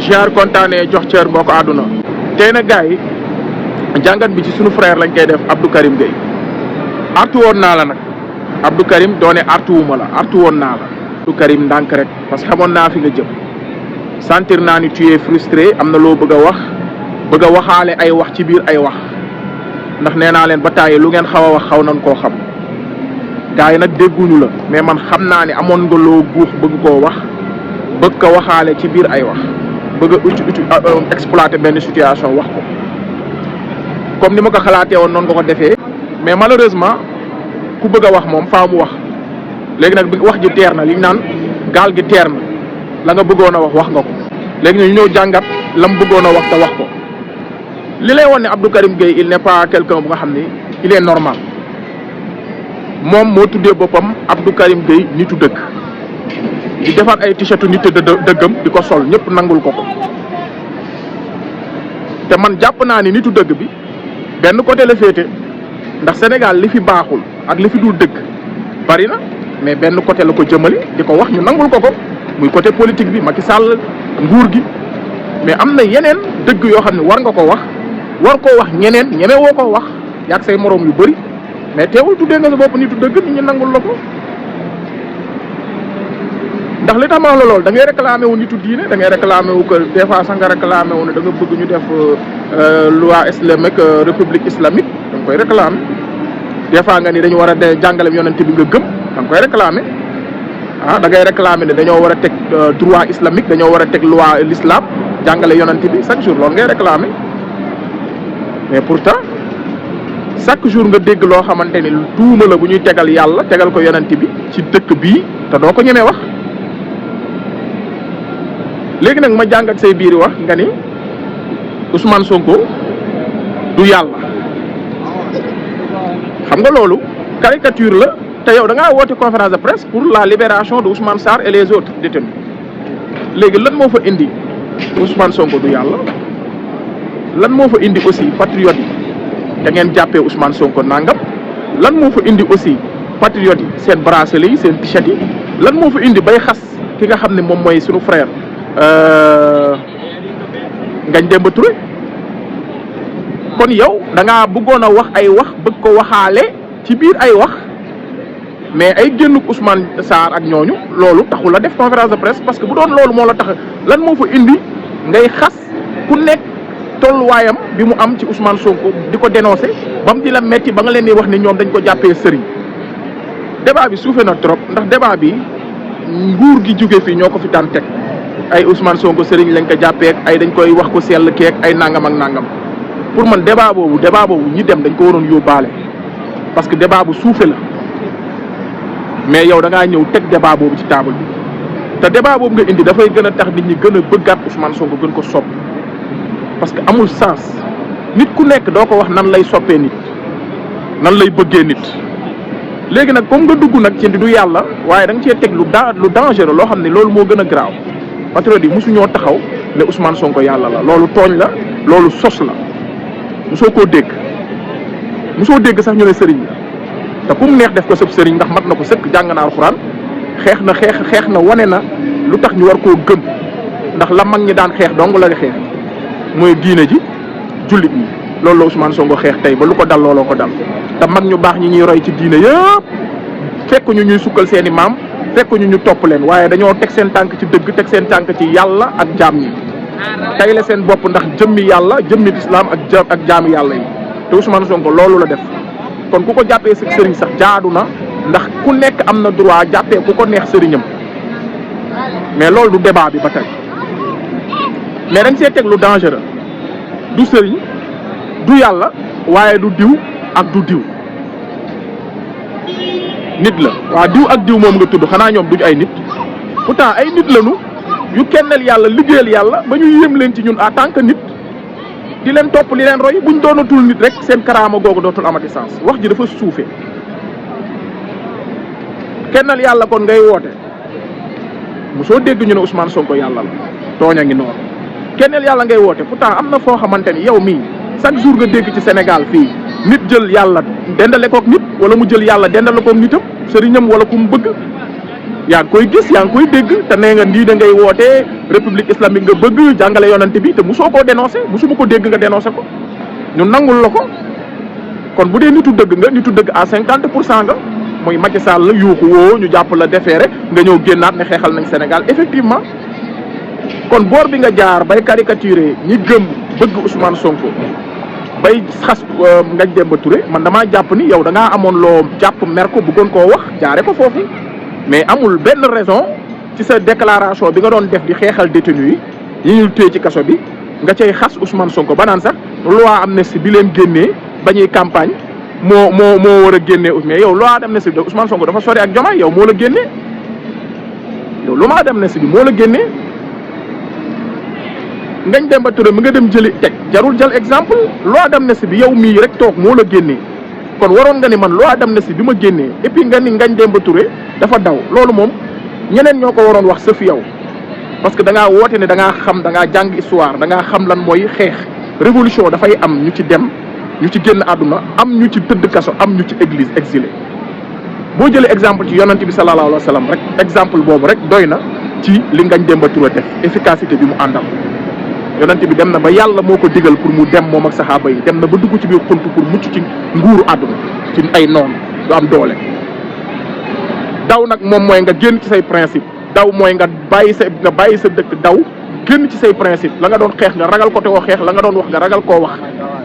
ziar kontaanee jox cër mbokk àdduna tey nag gars yi jàngat bi ci sunu frère lañ koy def Abdou Karim Gueye artu woon naa la nag Abdou Karim doone artuwuma la artu woon naa la Abdou Karim ndànk rek parce que xamoon naa fi nga jëm sentir naa ni tu es frustré am na loo bëgg a wax bëgg a waxaale ay wax ci biir ay wax ndax nee naa leen ba tàyyi lu ngeen xaw a wax xaw nañ koo xam gars yi nag dégguñu la mais man xam naa ni amoon nga loo guux bëgg koo wax bëgg ko waxaale ci biir ay wax bëgg a exploiter benn situation wax ko comme ni ma ko xalaatee woon noonu nga ko defee mais malheureusement ku bëgg a wax moom faa mu wax léegi nag wax ji teer na li ñu naan gaal gi teer na la nga bëggoon a wax nga ko léegi ñu ñëw jàngat la mu bëggoon a wax te wax ko li lay won ne Abdou Karim Gueye il n'est pas quelqu'un bu nga xam ni il est normal moom moo tuddee boppam Abdou Karim Gueye nitu dëgg di defar ay t-shirtu nit dëggam di ko sol ñëpp nangul ko ko te man jàpp naa ni nitu dëgg bi benn côté la féete ndax Sénégal li fi baaxul ak li fi dul dëgg bari na mais benn côté la ko jëmale di ko wax ñu nangul ko ko muy côté politique bi Macky Sall nguur gi mais am na yeneen dëgg yoo xam ne war nga ko wax war koo wax ñeneen ñeme woo ko wax yaag say moroom yu bëri mais teewul tuddee nga sa bopp nitu dëgg nit ñi nangul la ko ndax li tax ma wax la loolu da ngay réclamé wu nitu diine da ngay réclamé wu que des fois sax nga réclamé wu ne da nga bëgg ñu def loi islamique république islamique da nga koy réclamé des fois nga ni dañu war a jàngale yonent bi nga gëm da nga koy réclamé ah da ngay réclamé ne dañoo war a teg droit islamique dañoo war a teg loi l'islam jàngale yonent bi chaque jour loolu ngay réclamé mais pourtant chaque jour nga dégg loo xamante ni tuuma la bu ñuy tegal yàlla tegal ko yonent bi ci dëkk bii te doo ko ñemee wax léegi nag ma jàngat say biir wax nga ni Ousmane Sonko du yàlla xam nga loolu caricature la te yow da ngaa woote conférence de presse pour la libération de Ousmane Sarr et les autres détenus léegi lan moo fa indi Ousmane Sonko du yàlla lan moo fa indi aussi patriote yi da ngeen jàppee Ousmane Sonko nangam lan moo fa indi aussi patriote yi seen bracelet yi seen t-shirt yi lan moo fa indi bay xas ki nga xam ne moom mooy sunu frère Ngagne Demba Touré kon yow da ngaa bëggoon a wax ay wax bëgg ko waxaale ci biir ay wax mais ay génnuk Ousmane Sarr ak ñooñu loolu taxul la def conférence de presse parce que bu doon loolu moo la tax lan moo fa indi ngay xas ku nekk tolluwaayam bi mu am ci Ousmane Sonko di ko dénoncé ba mu di la metti ba nga leen di wax ni ñoom dañ ko jàppee sëriñ débat bi suufee na trop ndax débat bi nguur gi jóge fii ñoo ko fi daan teg ay Ousmane Sonko sëriñ lañ ko jàppee ay dañ koy wax ko sell keek ay nangam ak nangam pour man débat boobu ñi dem dañ ko waroon yóbbaale parce que débat bu suufe la mais yow da ngaa ñëw teg débat boobu ci table bi te débat boobu nga indi dafay gën a tax nit ñi gën a bëggaat Ousmane Sonko gën ko sopp parce que amul sens nit ku nekk doo ko wax nan lay soppee nit nan lay bëggee nit léegi nag comme nga dugg nag ci du yàlla waaye da nga cee teg lu dangereux loo xam ne loolu moo gën a garaaw patriote yi mosuñoo taxaw ne Ousmane Sonko yàlla la loolu tooñ la loolu sos la mosoo koo dégg mosoo dégg sax ñu ne sëriñ la te ku mu neex def ko sëb sëriñ ndax mat na ko sëkk jàng na alxuraan xeex na wane na lu tax ñu war koo gëm ndax la mag ñi daan xeex dong la xeex mooy diine ji jullit ñi loolu la Ousmane Sonko xeex tey ba lu ko dal looloo ko dal te mag ñu baax ñi ñuy roy ci diine yëpp fekk ñu ñuy sukkal seeni maam fekk ñu topp leen waaye dañoo teg seen tànk ci dëgg teg seen tànk ci yàlla ak jaam ñi tey la seen bopp ndax jëmmi yàlla jëmmi lislaam ak jaami yàlla yi te Ousmane Sonko loolu la def kon ku ko jàppee sa sëriñ sax jaadu na ndax ku nekk am na droit jàppee ku ko neex sëriñam mais loolu du débat bi ba tey mais dañ see teg lu dangereux du sëriñ du yàlla waaye du diw ak du diw nit la waa diw ak diw moom nga tudd xanaa ñoom duñ ay nit pourtant ay nit lañu yu kennel yàlla liggéeyal yàlla ba ñu yéem leen ci ñun en tant que nit di leen topp li leen roy buñ doonatul nit rek seen karaama googu dootul amati sens wax ji dafa suufee kennel yàlla kon ngay woote mosoo dégg ñu ne Ousmane Sonko yàlla la tooñ a ngi noonu kennel yàlla ngay woote pourtant am na foo xamante ni yow mii chaque jour nga dégg ci Sénégal fii nit jël yàlla dendale kook nit wala mu jël yàlla dendale kook nitam sëriñam wala ku mu bëgg yaa ngi koy gis yaa ngi koy dégg te nee nga nii da ngay wootee république islamique nga bëgg jàngale yonante bi te musoo koo dénoncé musuma ko dégg nga dénoncé ko ñu nangul la ko kon bu dee nitu dëgg nga nitu dëgg à 50% nga mooy Macky Sall la yuuxu woo ñu jàpp la déféré nga ñëw génnaat ne xeexal nañ Sénégal effectivement kon boor bi nga jaar bay caricaturer ñi gëm bëgg Ousmane Sonko bay xas Ngagne Demba Touré man damaa jàpp ni yow da ngaa amoon loo jàpp mer ko bëggoon koo wax jaare ko foofu mais amul benn raison ci sa déclaration bi nga doon def di xeexal détenu yi ñu téye ci kaso bi nga cay xas Ousmane Sonko ba naan sax loi amnistie bi leen génnee ba ñuy campagne moo war a génnee mais yow loi d'amnistie bi Ousmane Sonko dafa sori ak Diomaye yow moo la génnee yow loi d'amnistie bi moo la génnee Ngagne Demba Touré mi nga dem jëli teg jarul jël exemple loi d'amnistie bi yow mii rek toog moo la génnee kon waroon nga ni man loi d'amnistie bi ma génnee et puis nga ni Ngagne Demba Touré dafa daw loolu moom ñeneen ñoo ko waroon wax sa fi yow parce que da ngaa woote ne da ngaa xam da ngaa jàng histoire da ngaa xam lan mooy xeex révolution dafay am ñu ci dem ñu ci génn àdduna am ñu ci tëdd kaso am ñu ci église exilé boo jëlee exemple ci yonante bi sallallahu alayhi wa sallam rek exemple boobu rek doy na ci li Ngagne Demba Touré def efficacité bi mu àndal yonante bi dem na ba yàlla moo ko digal pour mu dem moom ak saxaaba yi dem na ba dugg ci biir xunt pour mucc ci nguuru àdduna ci ay noonu du am doole daw nag moom mooy nga génn ci say principe daw mooy nga bàyyi sa dëkk daw génn ci say principe la nga doon xeex nga ragal ko te woo xeex la nga doon wax nga ragal koo wax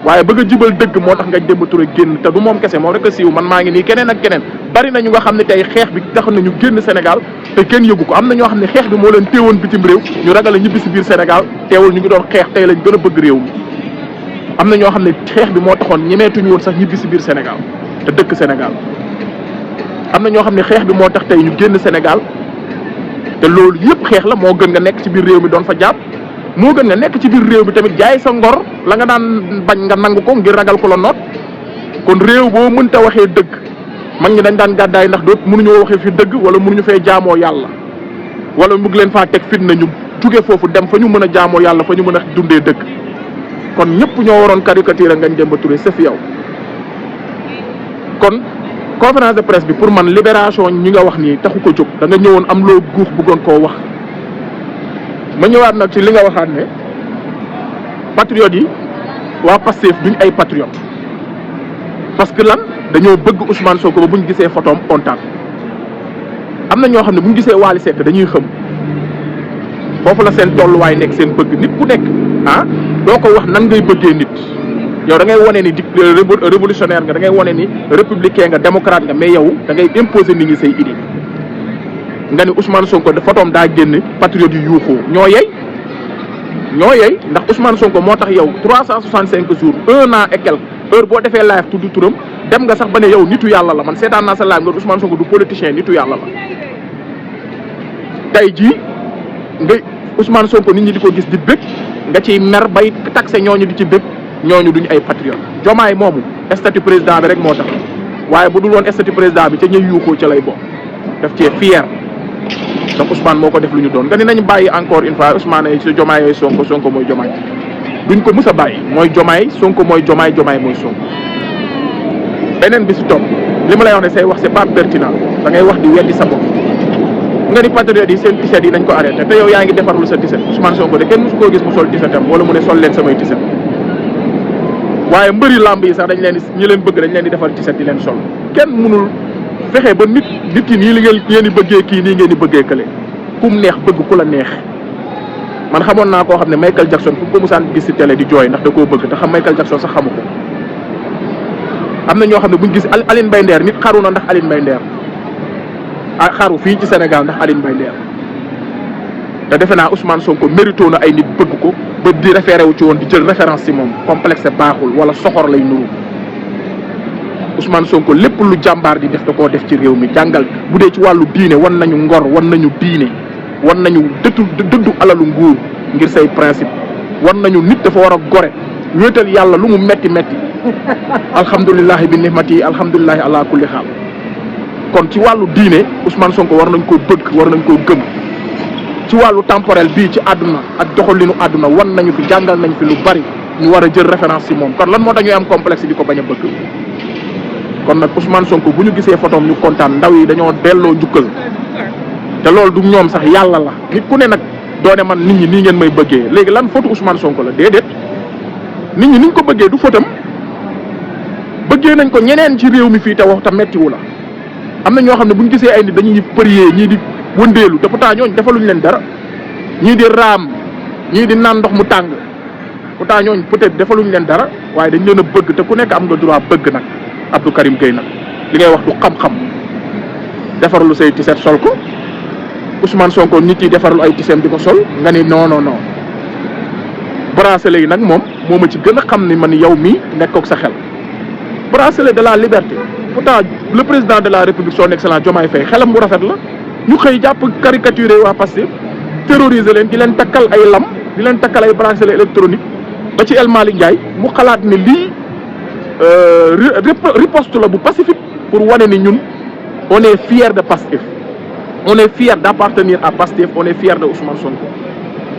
waaye bëgg a jibal dëgg moo tax Ngagne Demba Touré génn te du moom kese moom rek a siiw man maa ngi nii keneen ak keneen bari na ñu nga xam ne tey xeex bi tax nañu génn Sénégal te kenn yëgu ko am na ñoo xam ne xeex bi moo leen téewoon bitim réew ñu ragal a ñibbi si biir Sénégal teewul ñu ngi doon xeex tey lañ gën a bëgg réew mi am na ñoo xam ne xeex bi moo taxoon ñemeetuñu woon sax ñibbi si biir Sénégal te dëkk Sénégal am na ñoo xam ne xeex bi moo tax tey ñu génn Sénégal te loolu yëpp xeex la moo gën nga nekk ci biir réew mi doon fa jàpp moo gën nga nekk ci biir réew mi tamit jaay sa ngor la nga daan bañ nga nangu ko ngir ragal ko la noot kon réew boo mënta waxee dëgg mag ñi dañ daan gàddaay ndax doot mënuñoo waxee fi dëgg wala mënuñu fee jaamoo yàlla wala mu leen faa teg fitna ñu jóge foofu dem fa ñu mën a jaamoo yàlla fa ñu mën a dundee dëgg kon ñëpp ñoo waroon caricature Ngagne Demba Touré sa fi yow kon conférence de presse bi pour man libération ñi nga wax nii taxu ko jóg da nga ñëwoon am loo guux bëggoon koo wax ma ñëwaat nag ci li nga waxaat ne patriotes yi waa Pastef duñ ay patriotes parce que lan dañoo bëgg Ousmane Sonko ba buñ gisee photom kontaan am na ñoo xam ne buñ gisee Wally Seck dañuy xëm foofu la seen tolluwaay nekk seen bëgg nit ku nekk doo ko wax nan ngay bëggee nit yow da ngay wane ni révolutionnaire nga da ngay wane ni républicain nga démocrate nga mais yow da ngay imposer nit ñi say idée nga ni Ousmane Sonko de photom daa génn patriote yu yuuxoo ñoo yey ndax Ousmane Sonko moo tax yow 365 jours 1 an et quelque heure boo defee live tudd turam dem nga sax ba ne yow nitu yàlla la man seetaan naa sa live nga Ousmane Sonko du politicien nitu yàlla la tey jii nga Ousmane Sonko nit ñi di ko gis di bëgg nga ciy mer bay taxé ñooñu di ci bëgg ñooñu duñu ay patriote Diomaye moomu statut président bi rek moo tax waaye bu dul woon statut président bi ca ñuy yuuxoo ca lay bokk daf cee fier donc Ousmane moo ko def lu ñu doon nga ni nañ bàyyi encore une fois Ousmane ay sa Diomaye yooyu Sonko mooy Diomaye duñ ko mus a bàyyi mooy Diomaye Sonko mooy Diomaye mooy Sonko beneen bi si topp li ma lay wax ne say wax c'est pas pertinent da ngay wax di weddi sa bopp nga ni patriote yi seen tiset yi nañ ko arrêté te yow yaa ngi defarlu sa tiset Ousmane Sonko de kenn musu koo gis mu sol tisetam wala mu ne sol leen samay tiset waaye mbëri làmb yi sax dañ leen di ñi leen bëgg dañ leen di defar tiset di leen sol kenn mënul fexe ba nit yi nii li ngeen di bëggee kii nii ngeen di bëggee kële kum neex bëgg ku la neex man xamoon naa koo xam ne Michael Jackson fu ko musaan gis ci télé di jooy ndax da koo bëgg te xam Michael Jackson sax xamu ko am na ñoo xam ne buñ gis Aline Mbaye Nder nit xaru na ndax Aline Mbaye Nder xaru fii ci Sénégal ndax Aline Mbaye Nder te defe naa Ousmane Sonko mérito na ay nit bëgg ko ba di référé wu ci woon di jël référence ci moom complexe baaxul wala soxor lay nuru Ousmane Sonko lépp lu jàmbaar di def da koo def ci réew mi jàngal bu dee ci wàllu diine wan nañu ngor wan nañu diine wan nañu dëddu alalu nguur ngir say principe wan nañu nit dafa war a gore wéetal yàlla lu mu metti alhamdulillahi bi nihmati alhamdulillahi ala kulli xaal kon ci wàllu diine Ousmane Sonko war nañ koo bëgg war nañ koo gëm ci wàllu temporel bii ci àdduna ak doxalinu àdduna wan nañu fi jàngal nañ fi lu bari ñu war a jël référence ci moom kon lan moo tax ñuy am complexe di ko bañ a bëgg kon nag Ousmane Sonko bu ñu gisee photom ñu kontaan ndaw yi dañoo delloo njukkal te loolu du ñoom sax yàlla la nit ku ne nag doone man nit ñi nii ngeen may bëggee léegi lan fotu Ousmane Sonko la déedéet nit ñi niñ ko bëggee du fotam bëggee nañ ko ñeneen ci réew mi fii te wax te mettiwu la am na ñoo xam ne bu ñu gisee ay nit dañuy prier ñii di wëndeelu te pourtant ñooñ defaluñ leen dara ñii di raam ñii di naan ndox mu tàng pourtant ñooñ peut-être defaluñ leen dara waaye dañ leen a bëgg te ku nekk am nga droit bëgg nag Abdou Karim Gueye nag li ngay wax du xam-xam defarlu say tiset sol ko Ousmane Sonko nit yi defarlu ay tisem di ko sol nga ni non non non bracelet yi nag moom moo ma ci gën a xam ni man yow mii nekkook sa xel bracelet de la liberté pourtant le président de la république son excellence Diomaye Faye xelam bu rafet la ñu xëy jàpp caricaturé waa Pastef terroriser leen di leen takkal ay lam di leen takkal ay bracelet électronique ba ci El Malick Ndiaye mu xalaat ne lii riposte la bu pacifique pour wane ni ñun on est fier de Pastef on est fier d'appartenir à Pastef on est fier de Ousmane Sonko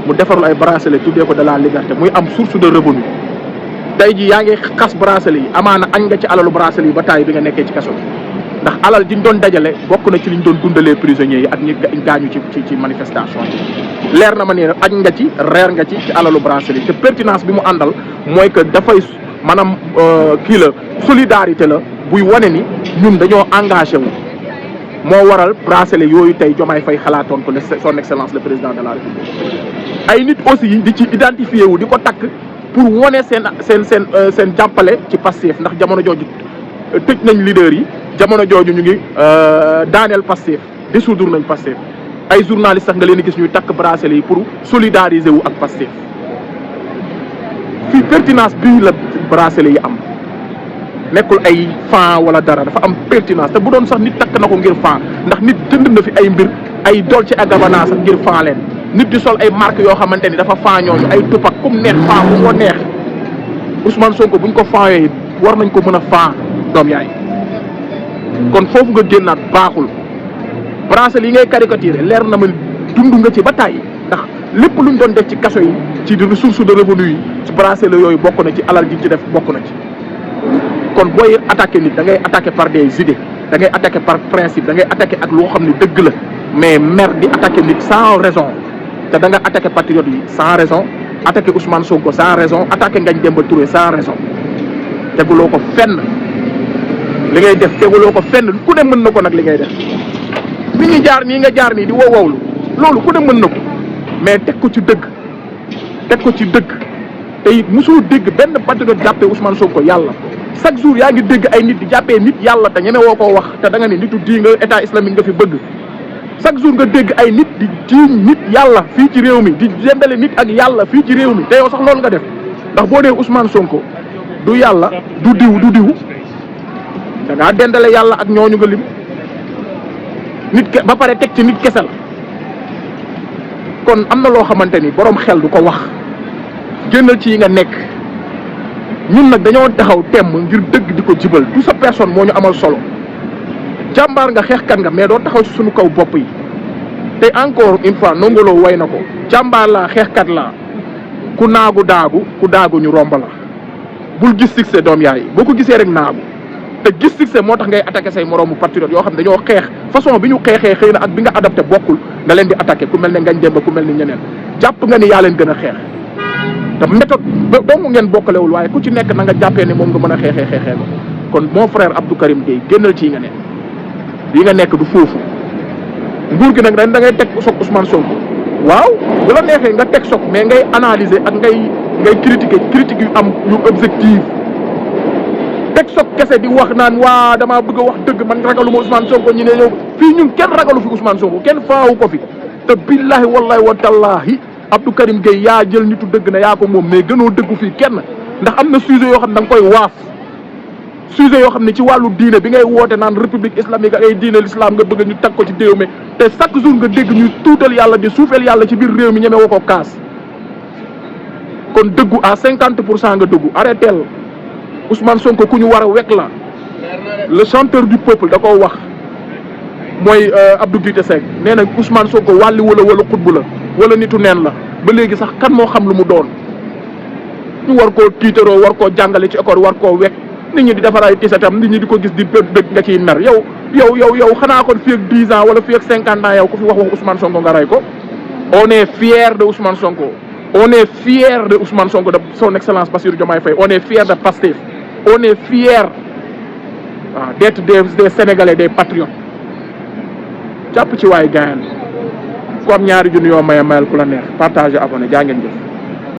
mu defarul ay bracelet tuddee ko de la liberté muy am source de revenu tey ji yaa ngi xas bracelet yi amaana añ nga ci alalu bracelet yi ba taay bi nga nekkee ci kaso bi ndax alal diñ doon dajale bokk na ci liñ doon dundalee prisonniers yi ak ñi gaañu ci manifestation yi leer na ma ne añ nga ci reer nga ci alalu bracelet yi te pertinence bi mu àndal mooy que dafay maanaam kii la solidarité la buy wane ni ñun dañoo engagé wu moo waral bracelet yooyu tey Diomaye Faye xalaatoon ko son excellence le président de la République ay nit aussi di ci identifié wu di ko takk pour wane seen jàppale ci Pastef ndax jamono jooju tëj nañ leader yi jamono jooju ñu ngi daaneel Pastef dissoudre nañ Pastef ay journalistes sax nga leen gis ñuy takk bracelet yi pour solidariser wu ak Pastef fii pertinence bii la bracelet yi am nekkul ay fan wala dara dafa am pertinence te bu doon sax nit takk na ko ngir fan ndax nit jënd na fi ay mbir ay Dolce & Gabbana sax ngir fan leen nit di sol ay marque yoo xamante ni dafa fan ñooñu ay Tupac comme neex fan bu ko neex Ousmane Sonko buñ ko fan yooyu war nañ ko mën a fan doom yaay kon foofu nga génnaat baaxul bracelet yi ngay caricaturer leer na ma dund nga ci ba tàyyi ndax lépp luñ doon def ci kaso yi ci source de revenu yi ci bracelet yooyu bokk na ci alal ji ci def bokk na ci kon booy attaqué nit da ngay attaqué par des idées da ngay attaqué par principe da ngay attaqué ak loo xam ne dëgg la mais mer di attaqué nit sans raison te da nga attaqué patriote yi sans raison attaqué Ousmane Sonko sans raison attaqué Ngagne Demba Touré sans raison teguloo ko fenn li ngay def teguloo ko fenn ku ne mën na ko nag li ngay def ni ñu jaar nii nga jaar nii di wowlu loolu ku ne mën na ko mais teg ko ci dëgg te it mosoo dégg benn patriote jàppee Ousmane Sonko yàlla chaque jour yaa ngi dégg ay nit di jàppee nit yàlla te ñeme woo koo wax te da nga ne nitu di nga état islamique nga fi bëgg chaque jour nga dégg ay nit di jiiñ nit yàlla fii ci réew mi di jëndale nit ak yàlla fii ci réew mi te yow sax loolu nga def ndax boo dee Ousmane Sonko du yàlla du diw da ngaa dendale yàlla ak ñooñu nga lim nit ba pare teg ci nit kese la kon am na loo xamante ni borom xel du ko wax génnal ci yi nga nekk ñun nag dañoo taxaw temm ngir dëgg di ko jibal du sa personne moo ñu amal solo jàmbaar nga xeexkat nga mais doo taxaw ci suñu kaw bopp yi te encore une fois nongoloo way na ko jàmbaar laa xeexkat laa ku naagu daagu ñu romb la bul gis succès doom yaay boo ko gisee rek naagu te gis succès moo tax ngay attaqué say moroomu patriote yoo xam ne dañoo xeex façon bi ñu xeexee xëy na ak bi nga adapté bokkul nga leen di attaqué ku mel ne Ngagne Demba ku mel ni ñeneen jàpp nga ni yaa leen gën a xeex te méthode dong ngeen bokkalewul waaye ku ci nekk na nga jàppee ne moom nga mën a xeexee ko kon mon frère Abdou Karim Gueye génnal ci yi nga nekk yi nga nekk du foofu nguur gi nag da ngay teg soog Ousmane Sonko waaw bu la neexee nga teg soog mais ngay analyser ak ngay critiquer critique yu am yu objectif teg soog kese di wax naan waa damaa bëgg a wax dëgg man ragalu ma Ousmane Sonko ñu ne yow fii ñun kenn ragalu fi Ousmane Sonko kenn faawu ko fi te billahi wallahi wa tallahi Abdou Karim Gueye yaa jël nitu dëgg na yaa ko moom mais gënoo dëggu fii kenn ndax am na sujet yoo xam ne da nga koy waaf sujet yoo xam ne ci wàllu diine bi ngay woote naan république islamique ak ay diine l'islam nga bëgg ñu tag ko ci déew mi te chaque jour nga dégg ñuy tuutal yàlla di suufeel yàlla ci biir réew mi ñeme woo ko kaas kon dëggu à 50% nga dëggu arrêtel Ousmane Sonko ku ñu war a wekk la le chanteur du peuple da koo wax mooy Abdou Guité Seck nee na Ousmane Sonko wàlli wala xutbu la wala nitu neen la ba léegi sax kan moo xam lu mu doon ñu war koo tiitaroo war koo jàngale ci école war koo wekk nit ñi di defar ay tisetam nit ñi di ko gis di bëgg nga ciy mer yow yow xanaa kon fii ak 10 ans wala fii ak 50 ans yow ku fi wax Ousmane Sonko nga rey ko. On est fier de Ousmane Sonko. On est fier de Ousmane Sonko, de son excellence Bassirou Diomaye Faye. On est fier de Pastef. On est fier d'être des Sénégalais, des patriotes. jàpp ci waay gaayan ku am ñaari junni yoo maye mayal ku la neex partage abonné jaa ngeen jëf.